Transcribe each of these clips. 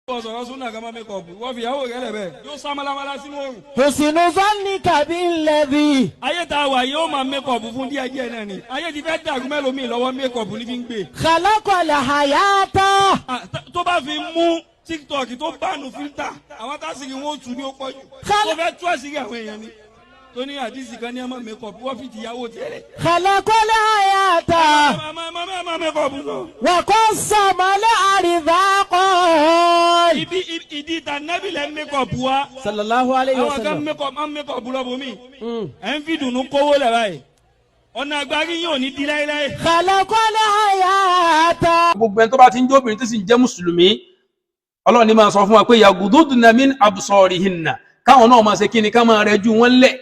Wọ́n sọ̀rọ̀ súnà kan máa mékọ̀pù, wọ́n fi ìyàwó rẹ̀ lẹ̀ bẹ́ẹ̀ yóò sá málámálá sínú òrùn. حسن ظنك بالذي Ayé tá a wà yóò máa mékọ̀pù fún díẹ̀ díẹ̀ náà ni. Ayé ti fẹ́ dàrú mẹ́lòmíì lọ́wọ́, mékọ̀pù ní fi ń gbé. خلق الحياة. Ah, tó bá fi mú TikTok tó bánu filter, àwọn tásìrì wọn ò tù ní ó pọ̀ jù. Tó fẹ́ tú àṣírí àwọn èèyàn ni. Tó ní àdìsí kan ní ẹ máa mékọ̀pù, wọ́n fi tìyàwó tiẹ̀ lẹ̀. خلق الحياة. Ẹ máa mékọ̀pù sọ. وقسم الأرزاق. Ibi ìdí ìta nẹ́bí lẹ́ mékọ̀pù wa. صلى الله عليه Àwọn kan وسلم. mékọ̀pù máa ń mékọ̀pù lọ́bọ̀ mi. Ẹ̀ ń fi dùnú kówó lẹ̀ báyìí. Ọ̀nà àgbárí yóò ní di láéláé. خلق الحياة. Gbogbo ẹni tó bá ti ń jẹ́ obìnrin tó sì ń jẹ́ mùsùlùmí, Ọlọ́run ní máa sọ fún wa pé yagududna min absarihinna, káwọn náà máa ṣe kíni? Ká máa rẹjú wọn lẹ̀.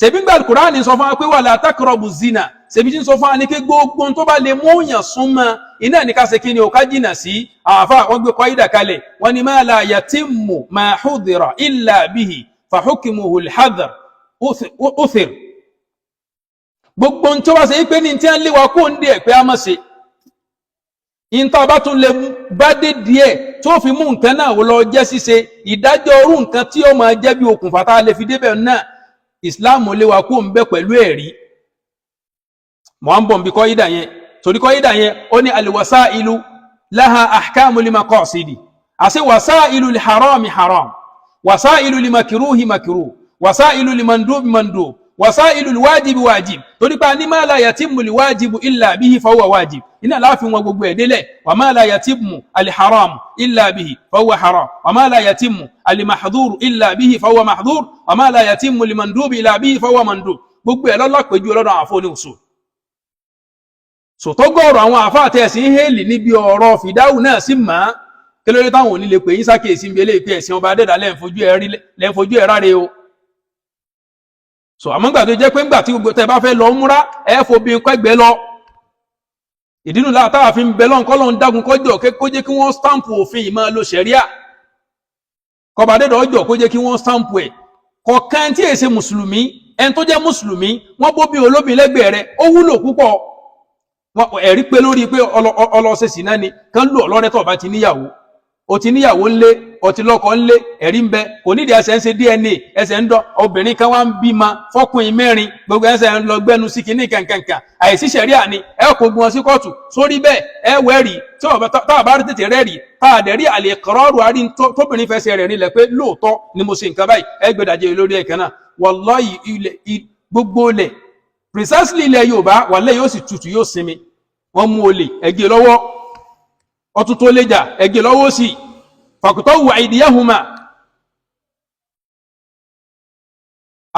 Ṣèbí gbà Kùránì sọ fún wa pé wala taqrabu zina, ṣèbí tí ń sọ fún wa ní pé gbogbo ohun tó bá lè mú yàn súnmọ́ iná ní ká ṣe kíni o? Ká jìnà sí. Àáfà wọn gbé kọ́ídà kalẹ̀, wọn ni ma la yatimmu ma hudira illa bihi fa hukmuhu al-hadhr uthir. Gbogbo ohun tó bá ṣe pé ní tí wọ́n lé wa kó ń dé ẹ̀ pé a má ṣe, ìntà bá tún lè bá dé díẹ̀ tó fi mú nǹkan náà lọ jẹ́ ṣíṣe, ìdájọ́ orú nǹkan tí ó máa jẹ́ bí okùnfà tá a lè fi débẹ̀ náà, Ìsìláàmù lé wa kó ń bẹ pẹ̀lú ẹ̀rí. Mọ̀ ń bọ̀ nbí kọ́ídà yẹn, torí kọ́ídà yẹn ó ní alwasailu laha ahkamu limaqasidi, àti wasailu li harami haram, wasailu li makruhi makruh, wasailu li mandubi mandub, wasailu li wajibi wajib. Torí pé a ní ma la yatimmu li wajibu illa bihi fahuwa wajib, iná láàfin wọn gbogbo ẹ̀ délẹ̀. Wa ma la yatimmu al-haram illa bihi fahuwa haram, wa ma la yatimmu al-mahdhur illa bihi fahuwa mahdhur, wa ma la yatimmu li-mandubi illa bihi fahuwa mandub. Gbogbo ẹ̀ lọ́lá péjú ọlọ́dọ̀ àwọn àfọ́ ní usul. Sòtọ́gọ̀rọ̀ àwọn àfáà tẹ̀sí ń hélì níbi ọ̀rọ̀ fìdáhù náà sì mọ́. Kí ló dé táwọn ò ní lè pè yín sákèésí bí eléyìí pé ẹ̀sìn ọba adẹ́dà lẹ́ ń fojú ẹ̀ rí, lẹ́ ń fojú ẹ̀ ráre o? So àmọ́ ńgbà tó jẹ́ pé ńgbà tí gbogbo tẹ́ bá fẹ́ lọ múra, ẹ fobi kẹ́gbẹ́ lọ. Ìdínú láà fi ń bẹ lọ́n kọ́ lọ́n dágun kọjọ́ kó jẹ́ kí wọ́n stamp òfin ìmọ̀ lo ṣẹ̀ríà, kọba adẹ́dà ọjọ́ kó jẹ́ kí wọ́n stamp ẹ̀ kọ̀ọ̀kan. Tí èsè mùsùlùmí, ẹni tó jẹ́ mùsùlùmí, wọ́n bóbi olóbìn lẹ́gbẹ̀ẹ́ rẹ̀, ó wúlò púpọ̀. Ẹ̀rí pé lórí pé ọlọ́ọ̀ṣẹ̀ sì náà ni kán lù ọlọ́rẹ́. Tó bá ti níyàwó, o ti níyàwó ńlé, o ti lọ́kọ ńlé, ẹ̀rí ń bẹ, kò nídìí ẹsẹ̀ ń ṣe DNA, ẹsẹ̀ ń dán. Obìnrin kan wá ń bímọ fọkùnrin mẹ́rin, gbogbo ẹsẹ̀ ń lọ gbẹnu sí kinní kankankan. Àìsí ṣẹ̀ríà ni ẹ kò gun ọ sí kóòtù sórí bẹ́ẹ̀. Ẹ wẹ́rì tí tá a bá rí tètè rẹ́rì, tá a dẹ̀ rí àlè kọ́rọ́ọ̀rù àrí tóbìnrin fẹsẹ̀ rẹ̀ rinlẹ̀ pé lóòótọ́ ni mo ṣe nǹkan báyìí, ẹ gbẹdàjẹ́ lórí ẹ̀kan náà. Wallahi, ilẹ̀ gbogbo ilẹ̀, precisely ilẹ̀ Yorùbá, wàlẹ́ yóò sì tutù, yóò sinmi. Wọ́n mú olè, ẹgbẹ́ lọ́wọ́ ọtún tó léjà, ẹgbẹ́ lọ́wọ́ sí fàkùtọ̀ wà ìdíyàhùnmá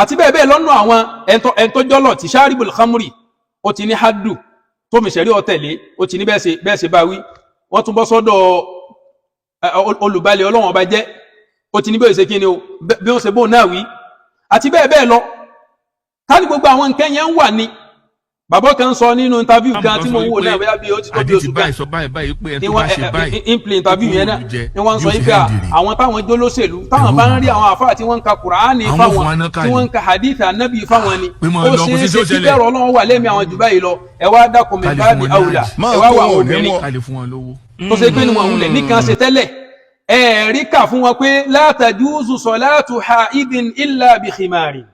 àti bẹ́ẹ̀ bẹ́ẹ̀ lọ́nà. Àwọn ẹ̀ńtọ́jọ́lọ̀ tí sharibul khamri, ó ti ní hadu tó mi ṣẹ̀rí ọ̀tẹ̀lé, ó ti ní bẹ́ẹ̀ ṣe bá wí. Wọ́n tún bọ́ sọ́dọ̀ olùbalẹ̀ Ọlọ́wọ́n ọba jẹ́, ó ti ní bẹ́ẹ̀ ṣe kí ni o, bí wọ́n ṣe bóun náà wí àti bẹ́ẹ̀ bẹ́ẹ̀ lọ. Ká ní gbogbo àwọn nǹkan yẹn ń wà ní. Bàbá kan sọ nínú interview kan tí mo ń wò náà, bóyá bí ó ti tó bí àdìtì oṣù kan báyìí sọ báyìí báyìí pé ẹni ní tó wọ́n bá ṣe báyìí in play interview yẹn náà jẹ ni wọ́n sọ yóò yìí fi pé hẹ́ndì rè. àwọn táwọn jólóṣèlú, táwọn bá ń rí àwọn àfáà tí wọ́n ń ka Kùránì Àwọn fáwọn, fún wa náà tí káàdì. wọ́n ń ka hadith anabi fáwọn ni, Pé máa ó lọ, kò ṣeé sí tí ṣe ó kí ṣẹlẹ̀. bẹ̀rù Ọlọ́run wà lẹ́mìí àwọn jù báyìí lọ. Ẹ wá dákun mi Ká lè bá fún bí wọn ní àwùlà àjì. Máa ẹ wá kó wà àwọn wọn ò ní obìnrin mọ̀. Ká lè fún wọn lówó. tó ṣe pé ní wọn wulẹ̀ nìkan ṣe tẹ́lẹ̀, ẹ̀ẹ́rí kà fún wọn pé la tajuzu salatu haidin illa bi khimari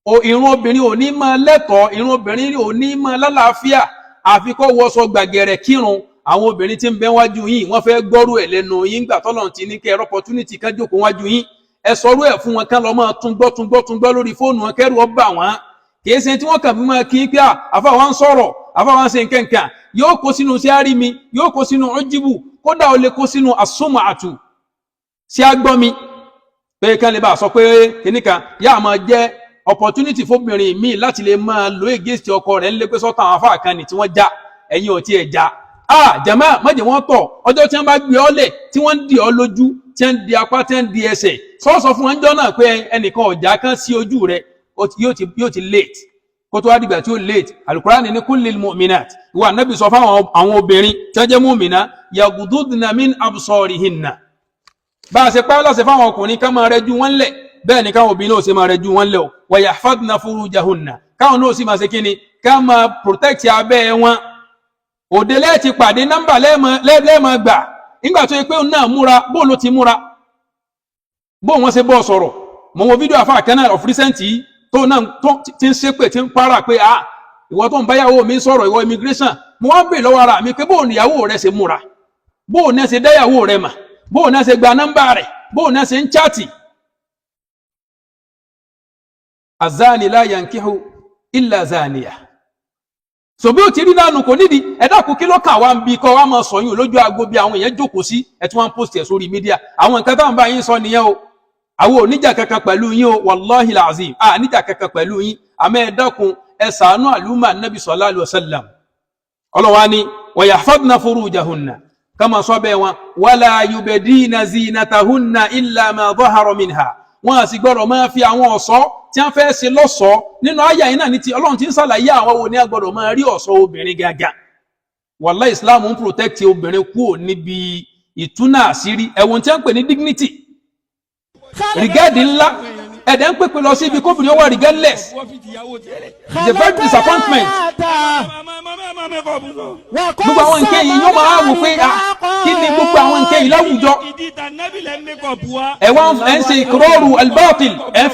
o. Ìrun obìnrin ò ní máa lẹ́tọ̀ọ́, ìrun obìnrin ò ní máa lálàáfíà àfi kó wọṣọ gbàgẹ̀rẹ̀ kírun. Àwọn obìnrin tí ń bẹ wájú yín, wọ́n fẹ́ gbọ́rú ẹ̀ lẹ́nu yín. Gbà tọ́lọ́run ti ní kẹ́ ẹ opportunity kan jókòó wájú yín, ẹ sọrú ẹ̀ fún wọn, kán lọ máa tún gbọ́, tún gbọ́, tún gbọ́ lórí fóònù wọn, kẹ́rù ọ bà wọ́n. Kì í ṣe tí wọ́n kàn fi máa kí pé àfa wa ń sọ̀rọ̀, àfa wa ń ṣe nǹkan, yóò kó sínú sí àrími, yóò kó sínú ọjíbù, kódà ó lè kó sínú àsomọ́ àtù sí agbọ́mi pé kán lè bá a sọ pé kìnnì kan yáà máa jẹ́ opportunity fóbìnrin míì láti lè máa lo against ọkọ rẹ̀ ńlẹ́ pé sọ́tàn àwọn afáà kan ní tí wọ́n já ẹ̀yin ò tiẹ̀ já. Ah, jama, má jẹ́ wọ́n tọ̀. Ọjọ́ tí wọ́n bá gbé ọ lẹ̀, tí wọ́n ń di ọ lójú, tí wọ́n ń di apá, tí wọ́n ń di ẹsẹ̀, sọ́ọ̀sọ̀ fún wọn jọ́ náà pé ẹnìkan ọ̀já kan sí ojú rẹ̀, yóò ti late. Kó tó wá dìgbà tí ó late. Alukurani ní kullil mu'minat, ìwà anabi sọ fáwọn àwọn obìnrin tí wọ́n jẹ́ mu'mina, yagududna min absarihinna. Bá a ṣe pa á láṣẹ fáwọn ọkùnrin ká máa rẹjú wọn lẹ̀, bẹ́ẹ̀ ni káwọn obìnrin náà ṣe máa rẹjú wọn lẹ̀ o. Wa yahfadna furujahunna, káwọn náà sì máa ṣe kíni? Ká máa protect abẹ́ wọn. Òde lẹ́ẹ̀tì pàdé, nọ́mbà lẹ́ẹ̀mọ gbà. Nígbà tó yẹ pé òun náà múra, bó ló ti múra, bó wọn ṣe bọ́ sọ̀rọ̀. Mo wo fídíò àfa kan náà of recent yìí tó náà tó ti ń ṣépè, tí ń para pé, ah, ìwọ tó ń báyàwó mi sọ̀rọ̀, ìwọ immigration. Mo wá ń bèèrè lọ́wọ́ ara mi pé bóun níyàwó rẹ ṣe múra, bóun náà ṣe dáyàwó rẹ mà, bóun náà ṣe gba nọ́mbà rẹ̀, bóun náà ṣe ń chat. Azani la yankihu illa zaniya. So bí ó ti rí nánu kò nídìí. Ẹ dákun, kí ló kà wá ń bi kọ́ wa máa sọyún lójú aago bí àwọn èèyàn jókòó sí? Ẹ tí wọ́n ń post ẹ̀ sórí media. Àwọn nǹkan táwọn bá yín sọ nìyẹn o. Àwọn ò níjà kankan pẹ̀lú yín o, wàláhi làzim, à níjà kankan pẹ̀lú yín. Àmọ́ ẹ dákun, ẹ ṣàánú àlùmọ́ anabi sallallahu alaihi wasallam. Ọlọ́wà ni wa yahfadna furujahunna, kama sọ bẹ́ẹ̀ wọn, wala yubdina zinatahunna illa ma dhahara minha. Wọn àti gbọ́dọ̀ máa fi àwọn ọ̀ṣọ́ tí wọ́n fẹ́ ṣe lọ́ṣọ̀ọ́. Nínú àyà yìí náà ní ti Ọlọ́run ti ń ṣàlàyé àwọn wo ni a gbọ́dọ̀ máa rí ọ̀ṣọ́ obìnrin gàgà. Wàlá, Islam ń protect obìnrin kúrò níbi ìtúnà àṣírí. Ẹ̀wọ̀n tí wọ́n ń pè ní dignity, regard ńlá, ẹ̀dẹ̀ ń pèpè lọ sí ibi kóbìnrin ó wà regardless. Wọ́n fi tìyàwó tiẹ̀ lẹ̀. It's a very disappointment. Gbogbo àwọn nǹkan yìí yóò máa wò pé, ah, kí ni gbogbo àwọn nǹkan yìí láwùjọ? Ìdí ìtànẹ́bì lẹ́ ń make up wa. Ẹ wá ẹ ń ṣe ìkúrọ́rù albatil, ẹ ń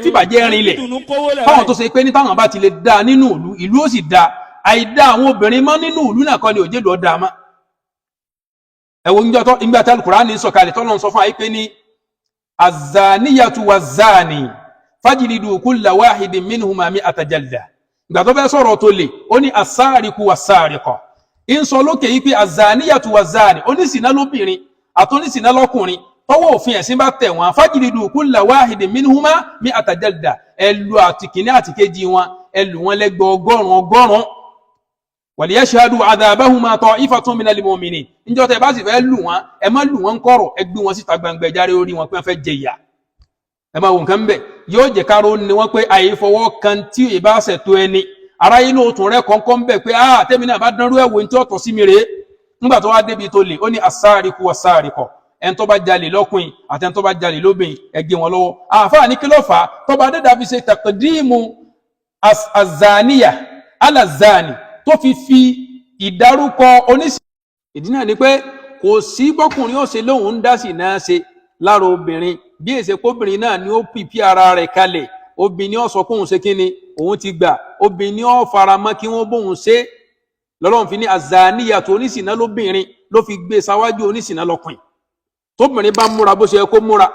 fìbàjẹ́ rinlẹ̀ Ìdùnnú kówó lẹ̀. fáwọn tó ṣe pé ní táwọn bá ti lè dá nínú ìlú, ìlú ó sì dá. Àìdá àwọn obìnrin mọ́ nínú ìlú náà kọ́ ni òjèlú ọ̀dà mọ́. Ẹ wo níjọ́ tó nígbà tí Al-Qur'ani sọ̀kalẹ̀, tọ́lọ́ ń sọ fún àyè pé ní azaniyatu wazani fajlidu kulla wahidin minhuma mi'ata jalda. Ìgbà tó fẹ́ sọ̀rọ̀ tó lè, ó ní asáàríkù wasáàríkọ̀. Ń sọ lókè yìí pé azaniyatu wazani, onísìnà lóbìnrin àtúnísìnà lọ́kùnrin, tọwọ́ òfin ẹ̀sìn bá tẹ̀ wọ́n, fajlidu kulla wahidin minhuma mi'ata jalda, ẹ lu àtìkíní àtìkejì wọn, ẹ lù wọn lẹ́gbẹ̀ẹ́ 100 100. Waliyashhadu adhabahuma ta'ifatun minal mu'minin. Níjọ́ tẹ́ bá sì fẹ́ lù wọ́n, ẹ má lù wọ́n ń kọ̀rọ̀, ẹ gbé wọn síta gbangba, ẹjáre orí wọn pé wọ́n fẹ́ jẹ ìyà. Ẹ máa wò nǹkan bẹ̀, yóò jẹ́ káró ni wọ́n pé àyè fọwọ́ kan tí ìbá ṣètò ẹni aráyé náà tún rẹ kọ́ńkọ́ ń bẹ̀ pé, ah, tẹ́mi náà bá dánrú ẹ̀wò ní tí ó tọ́ sí mi rèé. Nígbà tó wá débi tó lè, ó ní asáàríkù wasáàríkọ̀, ẹni tó bá jalè lọ́kùnrin àti ẹni tó bá jalè lóbìnrin, ẹ gé wọn lọ́wọ́. Àáfàá ní kí ló fà á tọ́ba adédà fi ṣe taqdimu azaniya alazani, tó fi fi ìdárúkọ oníṣẹ́? Ìdí náà ni pé kò sí bọ́kùnrin ó ṣe lóhùn ń dá sí náà ṣe lára obìnrin bí èsè kóbìnrin náà ni ó pìpì ara rẹ̀ kalẹ̀. Obìnrin ó sọ pé òun ṣe kí ni, òun ti gbà. Obìnrin ó faramọ́ kí wọ́n bóun ṣe. Lọ́lọ́run fi ní azaniya tó oníṣìná lóbìnrin ló fi gbé sáwájú oníṣìná lọ́kùnrin. Tóbìnrin bá múra bó ṣe yẹ kó múra,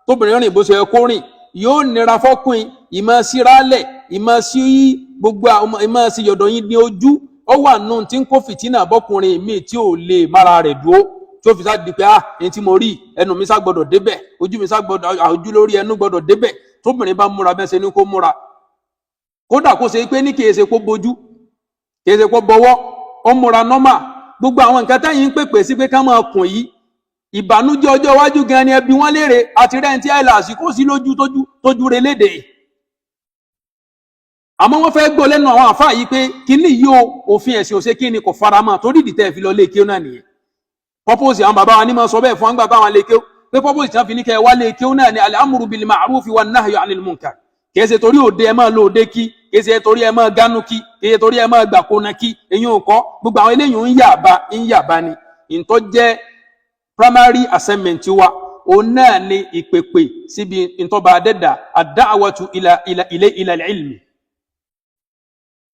tóbìnrin rìn bó ṣe yẹ kó rìn, yóò nira fọ́kùnrin ìmọ̀ síra lẹ̀, ìmọ̀ sí gbogbo àwọn ìmọ̀ sí yọ̀dọ̀ yín ní ojú. Ó wà nù tí ń kó fìtínà bọ́kùnrin míì tí ò lè mára rẹ̀ dúró, tí ó fi sá di pé, ah, ẹni tí mo rí, ẹnu mi sá gbọdọ̀ débẹ̀, ojú mi sá gbọdọ̀, ojú lórí ẹnu gbọdọ̀ débẹ̀. Tóbìnrin bá múra bẹ́ẹ̀ ṣe ní kó múra, kódà kó ṣe pé ní kìí ṣe kó bojú, kìí ṣe kó bọwọ́, ó múra normal. Gbogbo àwọn nǹkan tẹ́yìn ń pèpè sí pé ká máa kùn yìí, ìbànújẹ́ ọjọ́ iwájú gan ni. Ẹbí wọn léèrè àti rẹ́ǹtí àìlàsì kó sí lójú tójú tójú rẹ léde. Àmọ́ wọ́n fẹ́ gbọ́ lẹ́nu àwọn àfáà yìí pé kíní yìí o, òfin ẹ̀sìn òṣè kíni kò fara mọ́, torí ìdìtẹ́ fi lọ lé kí ó náà nìyẹn. Purpose àwọn bàbá wa ní máa sọ bẹ́ẹ̀ fún àgbà táwọn lé kí ó pé purpose tí wọ́n fi ní kẹ́ ẹ wá lé kí ó náà ní al-amru bil ma'rufi wan nahyu 'anil munkar. Kìí ṣe torí òde ẹ máa lo òde kí, kìí ṣe torí ẹ máa gánú kí, kìí ṣe torí ẹ máa gbàkóná kí. Eyín ò kọ́ gbogbo àwọn eléyìí ń yàbá ń yàbá ni. Ìtọ́ jẹ́ primary assignment wa, òun náà ni ìpèpè síbi ìtọ́ba adẹ́dà, ad-da'watu ila ila ila ila al-ilmi,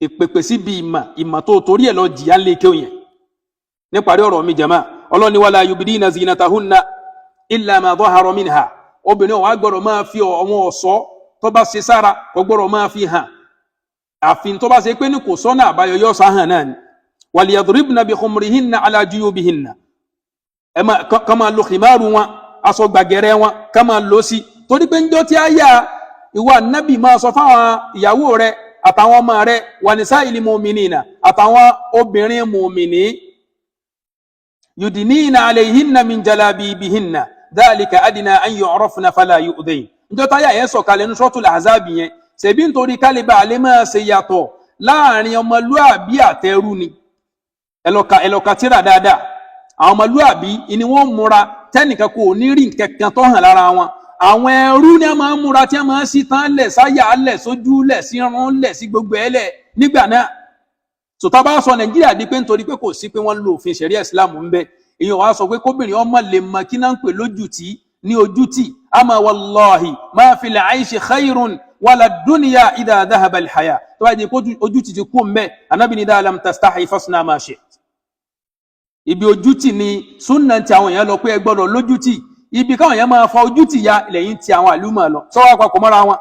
ìpèpè síbi ìmọ̀. Ìmọ̀ tó torí ẹ̀ lọ jìyà lé kéwòn yẹn. Níparí ọ̀rọ̀ mi, jama, Ọlọ́ni wala yubdina zinatahunna illa ma dhahara minha. Obìnrin ò wá gbọ́dọ̀ máa fi àwọn ọ̀ṣọ́ tó bá ṣe sára, kò gbọ́dọ̀ máa fi hàn, àfi tó bá ṣe pé ní kò sọ́nà àbáyọ, yọ sáhàn náà ni. Waliyadribna bi khumurihinna ala juyubihinna. Ẹ máa ká máa lo khimaru wọn, aṣọ gbàgẹ̀rẹ̀ wọn, ká máa lò sí, torí pé njọ́ tí a yà ìwà nábì máa sọ fáwọn ìyàwó rẹ àtàwọn ọmọ rẹ, wa nisa'il mu'minina, àtàwọn obìnrin mùmìnì, yudinina alayhinna min jalabibihinna dhalika adina an yu'rafna fala yu'dayn. Njọ́ táyà yẹn sọ̀kalẹ̀ ní Suratul Ahzab yẹn, ṣèbí nítorí kálíbà alẹ́ máa ṣe yàtọ̀ láàrin ọmọlúàbí àtẹrú ni. Ẹlọ́ka ẹlọ́ka tíra dáadáa. Àwọn ọmọlúàbí ni wọ́n múra tẹ́nìkan kò ní rí nǹkan kan tó hàn lára wọn. Àwọn ẹrú ni a máa ń múra tí a máa ń sí tán lẹ̀, sáyà lẹ̀, sójú lẹ̀, sí irun lẹ̀, sí gbogbo ẹ̀ lẹ̀ nígbà náà. Sòtá bá sọ Nàìjíríà di pé nítorí pé kò sí pé wọ́n ń lo òfin ṣẹ̀ríà Islam ń bẹ. Èèyàn wàá sọ pé kóbìnrin ọmọ lè mọ kí náà ń pè lójútì ní ojútì. Ama wallahi ma fil aishi khairun wala dunya idha dhahaba al-haya. Tó bá di kó ojútì ti kú mbẹ, Ànábì ní idha lam tastahi fasna ma shi't. Ibi ojútì ni súnà ti àwọn èèyàn lọ pé ẹ gbọ́dọ̀ lójútì. Ibi káwọn èèyàn máa fa ojútì ya lẹ́yìn ti àwọn àlùmọ̀ lọ sọ́wọ́ àpapọ̀ mọ́ra wọn.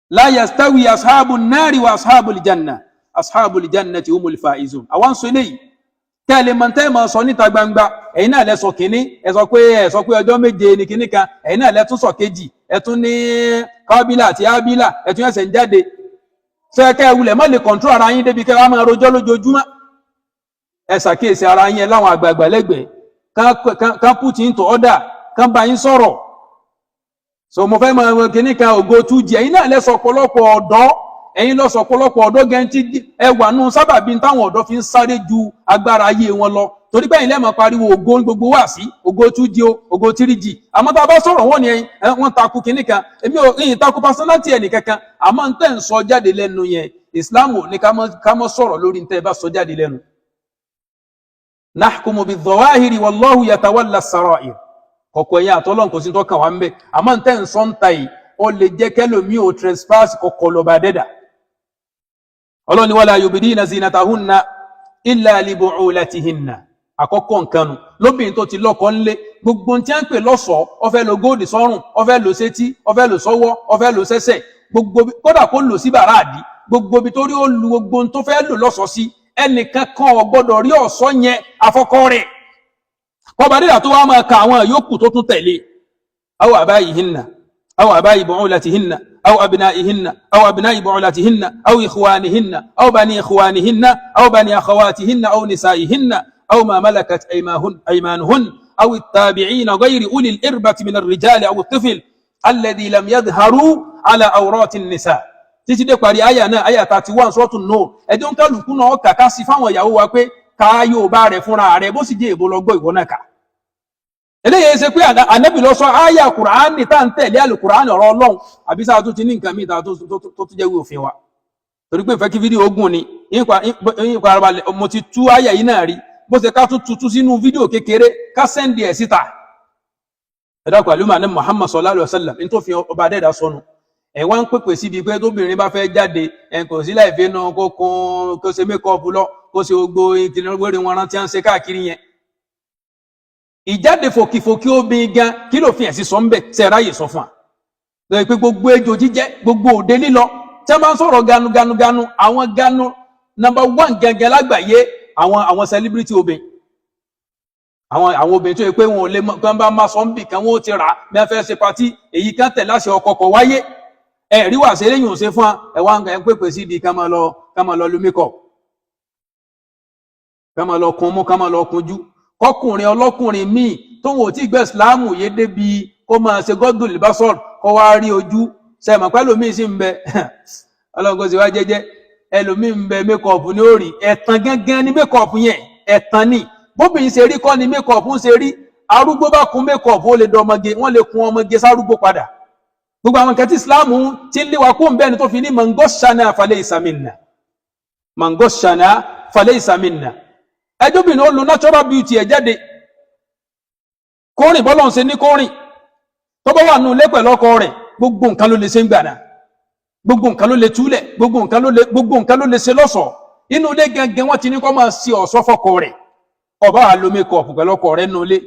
La yastawi ashabu nari wa ashabu aljanna, ashabu aljannati humul faizun. Àwọn sọ eléyìí tẹ́lẹ̀ mọ̀ tẹ́ mọ̀ sọ níta gbangba. Ẹ̀yin náà lẹ sọ kínní, ẹ sọ pé ọjọ́ 7 ní kínní kan. Ẹ̀yin náà lẹ tún sọ kejì, ẹ tún ní kábílà àti ábílà, ẹ tún ẹsẹ̀ ń jáde. Sọ ẹ kẹ́ ẹ wulẹ̀ má lè control ara yín débi kẹ́ ẹ wá máa rojọ́ lójoojúmọ́? Ẹ ṣàkíyèsí ara yín. Ẹ láwọn àgbààgbà lẹ́gbẹ̀ẹ́ kan put into order, kan bá yín sọ̀rọ̀. So mo fẹ́ mọ kínní kan ògo 2G. Ẹ̀yin náà lẹ sọ ọ̀pọ̀lọpọ̀ ọ̀dọ́, ẹ̀yin lọ sọ ọ̀pọ̀lọpọ̀ ọ̀dọ́ gẹ́ntì. Ẹ wà nù sábàbí táwọn ọ̀dọ́ fi ń sáré ju agbára ayé wọn lọ, torí pé ẹ̀yin lẹ́mọ̀ pariwo ògo gbogbo wà sí ògo 2G o, ògo 3G. Àmọ́ tá a bá sọ̀rọ̀, wọ́n ní ẹ̀yin wọ́n takú kínní kan. Èmi ò yìn takú personality ẹnì kankan, àmọ́ ń tẹ̀ ń sọ jáde lẹ́nu yẹn, Islam ò ní ká mọ́ sọ̀rọ̀ lórí ń tẹ́ ẹ bá sọ jáde lẹ́nu. Nahkumu bidh-dhawahiri wallahu yatawalla as-sara'ir. Kọ̀kọ̀ ẹ̀yìn àtọ́lọ́n kò sí tó kàn wá ń bẹ̀. Àmọ́ ń tẹ́ ń sọ ń ta yìí, ó lè jẹ́ kẹ́lòmí ò trespass kọ̀kọ̀ lọ́ba dẹ́dà. Ọlọ́ni wala yubdina zinatahunna illa li bu'ulatihinna. Àkọ́kọ́ nǹkan nu, lóbìnrin tó ti lọ́kọ ńlé, gbogbo tí a ń pè lọ́sọ̀ọ́, ó fẹ́ lo góòdì sọ́rùn, ó fẹ́ lò sétí, ó fẹ́ lò sọ́wọ́, ó fẹ́ lò sẹ́sẹ̀, gbogbo kódà kó lò sí bàrá àdí, gbogbo ibi tó rí ó lu gbogbo tó fẹ́ lò lọ́sọ̀ọ́ sí, ẹnìkan kan ò gbọ́dọ̀ rí ọ̀ṣọ́ yẹn àfọkọ rẹ̀. Kọba dídà tó wá máa ka àwọn yòókù tó tún tẹ̀lé: aw abaihinna, aw abai bu'ulatihinna, aw abnaihinna, aw abnai bu'ulatihinna, aw ikhwanihinna, aw bani ikhwanihinna, aw bani akhawatihinna, aw nisaihinna, aw ma malakat aymanuhun, aw التابعين غير أولي الإربة من الرجال أو الطفل الذي لم يظهروا على عورات النساء, títí dé parí àyà náà, àyà 31 Suratu Nur. Ẹjọ́ ń kálukú náà kàkà sí fáwọn ìyàwó wa pé ká yóò bá rẹ̀ fúnra rẹ̀, bó sì jẹ́ èbó lọ gbọ́ ìwọ náà kà. Eléyìí ṣe pé Ànábì lọ sọ àyà Kùránì tá à ń tẹ̀lé, àlùkùránì ọ̀rọ̀ Ọlọ́run, àbí sáà tó ti ní nǹkan míì tá tó tún jẹ́ wí òfin wa. Torí pé ìfẹ́ kí fídíò ogun ni yípa ara balẹ̀. Mo ti tú àyà yìí náà rí, bó ṣe ká tún tutù sínú fídíò kékeré, ká send ẹ̀ síta. Ẹ dákun, àlùmọ́ ní Muhammad sallallahu alaihi wasallam ní tó fi ọba adẹ́dà sọnù. Ẹ̀ wá ń pèpè síbi pé tóbìnrin bá fẹ́ jáde, ẹ̀ kò sí láì fi nu kó kun, kó ṣe makeup lọ, kó ṣe gbogbo ìtìlẹ́wẹ́rẹ́ wọn rántí à ń ṣe káàkiri yẹn. Ìjáde fòkìfòkì obìnrin gan, kí ló fi ẹ̀sìn sọ ń bẹ̀? Ṣe ráyè sọ fún wa lọ́yẹ̀ pé gbogbo ejò jíjẹ, gbogbo òde lílọ, tí wọ́n bá ń sọ̀rọ̀ ganu ganu ganu, àwọn ganu number one gangan lágbàáyé, àwọn celebrity obìnrin, àwọn obìnrin tó yẹ pé wọn ò lè kán bá má sọ ń bì kan, wọn ò ti rà bí wọ́n fẹ́ ṣe party. Èyí kan tẹ̀ láṣẹ ọkọ kọ̀ wáyé. Ẹ rí wàá ṣe eléyìí ò ṣe fún wa. Ẹ wá ń pèpè sí di ká máa lọ lu makeup, ká máa lọ kun mú, ká máa lọ kunjú. Kọkùnrin ọlọ́kùnrin míì tóun ò tí gbẹ́ ìsìláàmù yé débi kó máa ṣe gọ́dùn libasọ́r, kó wá rí ojú sẹ́mọ̀ pẹ́ lómi sì ń bẹ. Ọlọ́run kò sì wá jẹ́jẹ́. Ẹlòmíì ń bẹ, makeup ní ó rí. Ẹ̀tàn gángan ní makeup yẹn, ẹ̀tàn ni. Bóbìnrin ṣe rí kọ́ ni makeup ń ṣe rí. Arúgbó bá kun makeup, ó lè dọmọge. Wọ́n lè kun ọmọge sárúgbó padà. Gbogbo àwọn nǹkan tí ìsìláàmù ti ń lé wa kó ń bẹ́ẹ̀ ni tó fi ní man ghashana falaysa minna, man ghashana falaysa minna. Ẹjọ́bìnrin ó lo natural beauty ẹ̀ jáde, kórìn bọ́lọ̀ ń ṣe ní kórìn. Tó bá wà nù ilé pẹ̀lú ọkọ rẹ̀, gbogbo nǹkan ló lè ṣe ń gbà náà, gbogbo nǹkan ló lè túlẹ̀, gbogbo nǹkan ló lè ṣe lọ́ṣọ̀ọ́. Inú ilé gangan wọ́n ti ní kó máa ṣe ọ̀ṣọ́ fọ́kọ rẹ̀. Ọba àlò makeup pẹ̀lú ọkọ rẹ̀ nù ilé,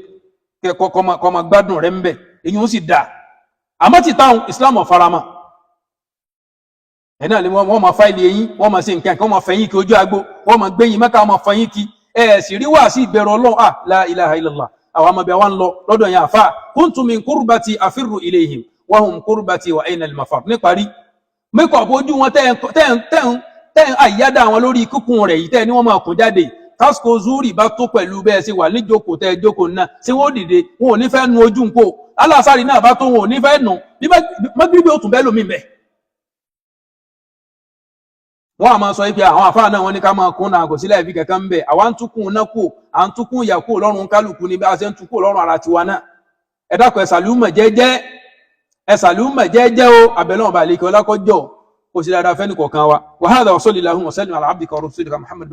kọ́ máa gbádùn rẹ̀ ń bẹ̀, èyí ó sì dáa. Àmọ́ ti táwọn Islam ọ̀farama ẹ̀ náà ni wọ́n máa file eyín, wọ́n máa ṣe nǹkan kan, wọ́n máa fẹ̀yìn kí ojú agbo, wọ́n máa gbẹ̀yìn mẹ́ka, wọ́n máa fẹ̀yìn kí ẹ̀ sì rí wá sí ìbẹ̀rù Ọlọ́run. À la ilaha illallah. Àwọn ọmọbẹ̀ wa ń lọ lọ́dọ̀ yẹn. Àfa kuntu min kurbati afirru ilayhim wa hum kurbati wa ayna al-mafar. Níparí, makeup ojú wọn tẹ́ àyádá wọn lórí kíkún rẹ̀ yìí, tẹ́ ní wọ́n máa kún jáde. Tásìkò zúrì bá tó, pẹ̀lú bẹ́ẹ̀ ṣe wà níjókòó, tẹ́ jókòó náà ṣé wọ́n dìde, wọn ò ní fẹ́ nu ojú nǹkó. Alásàrì náà bá tó, wọn ò ní fẹ́ nù. Bí magribi ó tún bẹ́ẹ̀ lómi bẹ́ẹ̀, wọ́n á máa sọ pé àwọn àfáà náà wọ́n ní ká máa kún náà, kò sílẹ̀ ìfi kankan ń bẹ̀. Àwa ń túkùn náà kù, à ń túkùn ìyà kù lọ́rùn kálukú ní bí a ṣe ń túkùn lọ́rùn ara tiwa náà. Ẹ dákun, ẹ sàlùmọ̀ jẹ́jẹ́, ẹ sàlùmọ̀ jẹ́jẹ́ o. Àbẹ̀lẹ̀ ọba àlekè ọlákọ́jọ́ kò sí dáadáa fẹ́ni kọ̀ọ̀kan wa. Wa hadha wa sallallahu wa sallim ala abdika wa rasulika Muhammad.